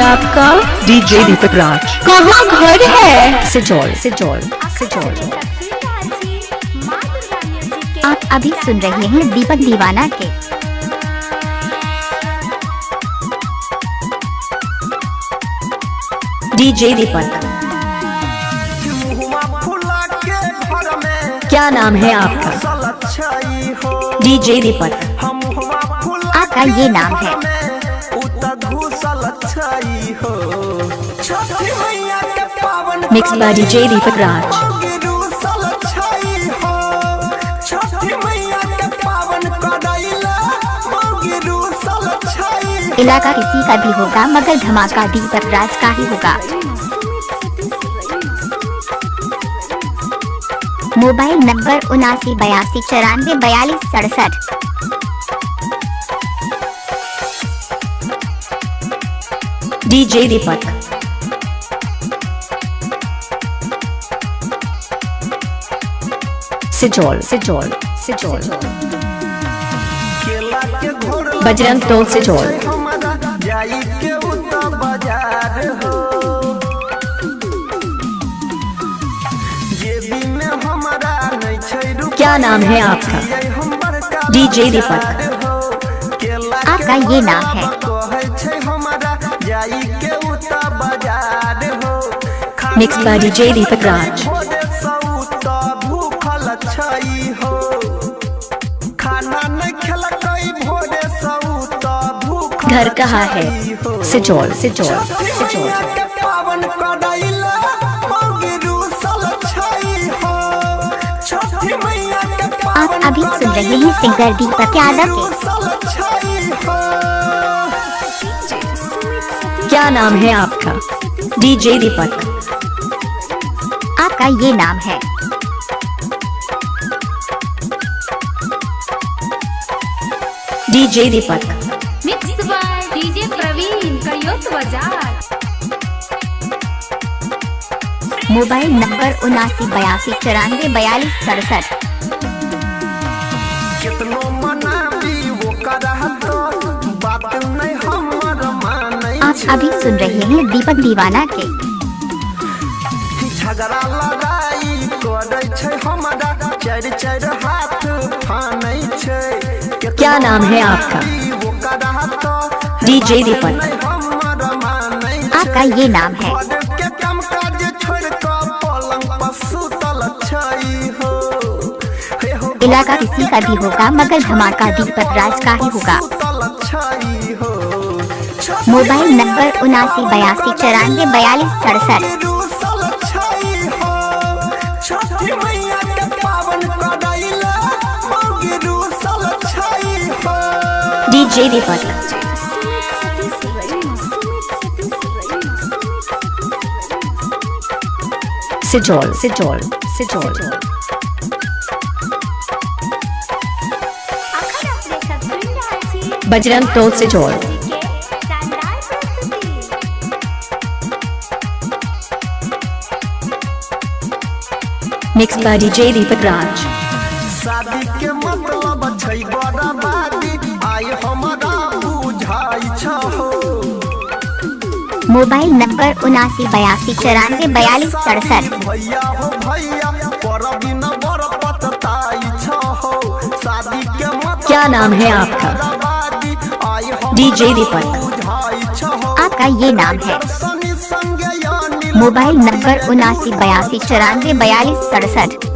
आपका? डीजे दीपक राज। कहाँ घर है? सिजौल सिजौल सिजौल। आप अभी सुन रहे हैं दीपक दीवाना के। डीजे दीपक। क्या नाम है आपका? डीजे दीपक। आपका ये नाम है। Mix by DJ Deepak Raj. इलाका किसी का भी होगा मगर धमाका दीपक राज का ही होगा। Mobile number 79 82 94 42 67। DJ Deepak. Sijaul Sijaul Sijaul. Bajrang टोल सिजौल। क्या नाम है आपका? डीजे दीपक। आपका ये नाम है। Mix by DJ Deepak Raj. घर कहाँ है? सिजौल सिजौल सिजौल। आप अभी सुन रहे हैं सिंगर दीपक यादव के। क्या नाम है आपका? डीजे दीपक। आपका ये नाम है। DJ Deepak. Mix by DJ Praveen कयोत बाजार। Mobile number 79 82 94 42 67। आप अभी सुन रहे हैं दीपक दीवाना के। झगड़ा लड़ाई करै छै हमरा, चारि चारि हाथ फानै छै। क्या नाम है आपका? डीजे दीपक। आपका ये नाम है। इलाका किसी का भी होगा मगर धमाका दीपक राज का ही होगा। Mobile number 79 82 94 42 67। DJ Deepak. Sijaul Sijaul Sijaul. Bajrang Tol Sijaul. Mix by DJ Deepak Raj. शादी के मतलब छै बर्बादी, आइ हमरा बुझाइ छहो। Mobile number 79 82 94 42 67। भैया हो भैया पर बिना बर पछताइ छहो। शादी के मतलब क्या नाम है आपका? डीजे दीपक। आपका ये नाम है। Mobile number 79 82 94 42 67।